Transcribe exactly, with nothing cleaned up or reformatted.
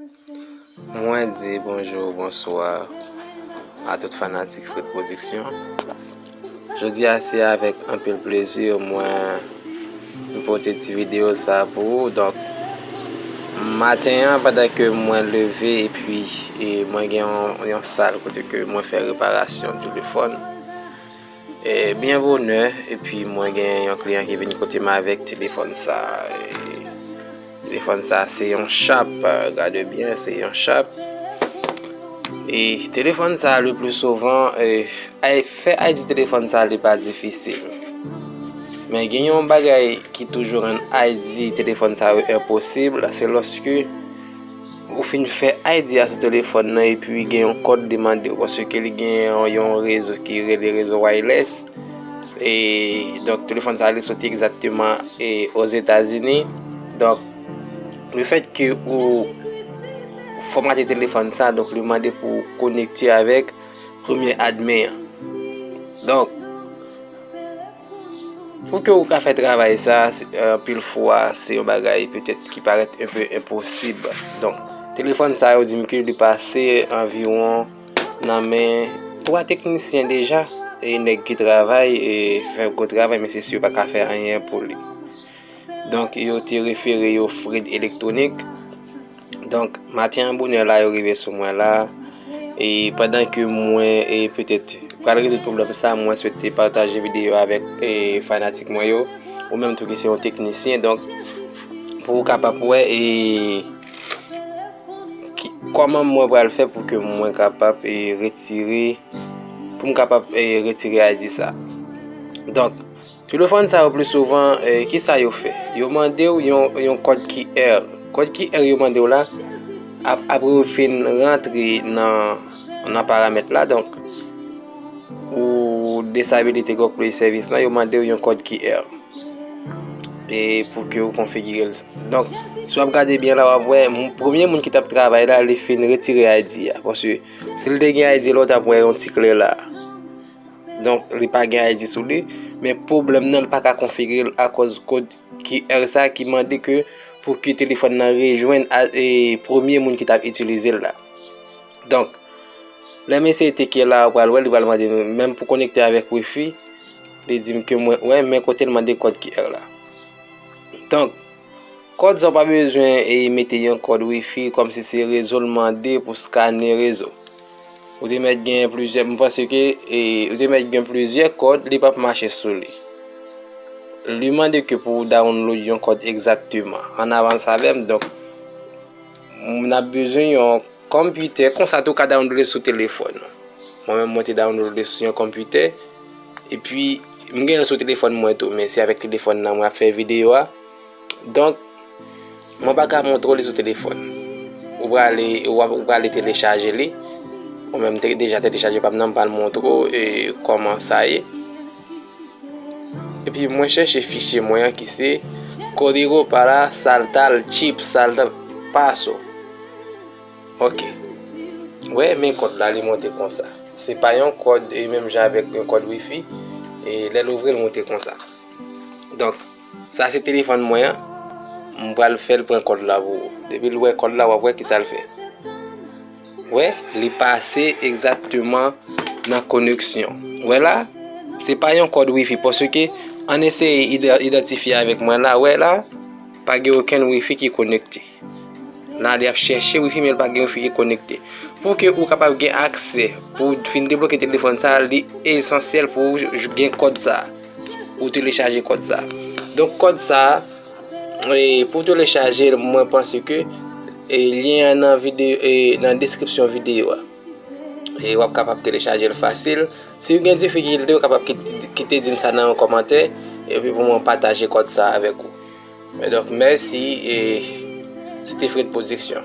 Mwen di bonjou, bonswa a tout fanatik Fred Production. Jodi a se avèk anpil plezi mwen m pote ti videyo sa pou ou. Donk, maten an, pandan ke mwen leve epi e mwen gen yon, yon sal kote ke mwen fè reparasyon telefòn. E byen bonè, epi mwen gen yon kliyan ki vin kote m avèk telefòn sa. E telefòn sa se yon Sharp, gade byen, se yon Sharp. E telefòn sa, le pli souvan, e, ay, fè I D telefòn sa, li pa difisil. Men gen yon bagay ki toujou rann I D telefòn sa yo enposib, se lòske ou fin fè I D a sou telefòn nan epi gen yon kòd li mande w, paske li gen yon, yon rezo ki rele rezo wireless. E donk, telefòn sa li soti egzakteman e Ozetazini. Donk, lefètke ou fòmate telefòn sa, donk, li mande pou w konekte avèk premye admin an. Donk, pou ke ou ka fè travay sa, se, anpil fwa, se yon bagay petèt ki parèt enpe enposib. Donk, telefòn sa yo di m ke li pase anviwon nan men twa teknisyen deja, e nèg ki travay, e fè gwo travay, men se si yo pa ka fè anyen pou li. Donk, yo te refere yo Fred Electronic. Donk, maten an bonè la, yo rive sou mwen la. E pandan ke mwen, e petèt, pral rezoud pwoblèm sa, mwen swete pataje videyo avèk, e fanatik mwen yo, ou menm tou ki se yon teknisyen. Donk, pou ou kapab wè, e ki, kòman mwen pral fè pou ke mwen kapab, e retire, pou m kapab, e retire I D sa. Donk, telefòn sa yo pli souvan, e, kisa yo fè? Yo mande w yon, yon kòd Q R. Kòd Q R yo mande w la, ap-, apre w fin rantre nan, nan paramèt la, donk, ou desabilite Google Play Service la, yo mande w yon kòd Q R. E pou ke w konfigire l. Donk, si w ap gade byen la, w ap wè, m-, premye moun ki t ap travay la, li fin retire I D a. Paske si l te gen I D la, w t ap wè yon ti klè la. Donk, li pa gen I D sou li, men pwoblèm nan, li pa ka konfigire l akòz kòd Q R sa ki mande ke pou ke telefòn nan rejwenn a, e, premye moun ki t ap itilize l la. Donk, lè m eseye teke la, ou pral wè, li pral mande m, menm pou konekte avèk Wi-Fi, li di m ke mwen, wè, men kote l mande kòd Q R la. Donk, kòd sa w pa bezwen e mete yon kòd Wi-Fi kòmsi se rezo l mande pou skane rezo. Ou te mèt gen plizyè, m panse ke, e, ou te mèt gen plizyè kòd, li p ap mache sou li. Li mande ke pou w download yon kòd egzakteman. Ann avans avè m, donk, n ap bezwen yon konpitè, konsa tou w ka download li sou telefòn ou. Mwen menm, mwen te download li sou yon konpitè. Epi, m gen l sou telefòn mwen tou, men se avèk telefòn nan mwen ap fè videyo a. Donk, mwen pa ka montre w li sou telefòn. Ou prale, ou ap, ou prale telechaje li. Mwen menm te deja telechaje pa m nan, m pral montre w, e, kòman sa ye. Epi mwen chèche fichye mwen an ki se código para saltar chip, saltar paso. Ok. Wè, men kòd la, li monte konsa. Se pa yon kòd, e menm jan avèk yon kòd Wi-Fi, e lè l ouvri, l monte konsa. Donk, sa se telefòn mwen an. M pral fè l pran kòd la pou ou. Depi l wè kòd la, w ap wè kisa l fè. Wè, li pase egzakteman nan koneksyon. Wè la, se pa yon kòd Wi-Fi, paske ann eseye ida-, idantifye avèk mwen la, wè la, pa gen okenn Wi-Fi ki konekte. La, li ap chèche Wi-Fi, men li pa gen Wi-Fi ki konekte. Pou ke ou kapab gen aksè, pou w fin debloke telefòn sa, li esansyèl pou w j-, gen kòd sa, ou telechaje kòd sa. Donk, kòd sa, e, pou telechaje l, mwen panse ke, e, lyen an nan videyo, e, nan deskripsyon videyo a. E w ap kapab telechaje l fasil. Si w gen difikilte, w kapab kit-, kite di m sa nan yon kòmantè, epi pou mwen pataje kòd sa avèk ou. Men donk, mèsi, e se te Fred Production.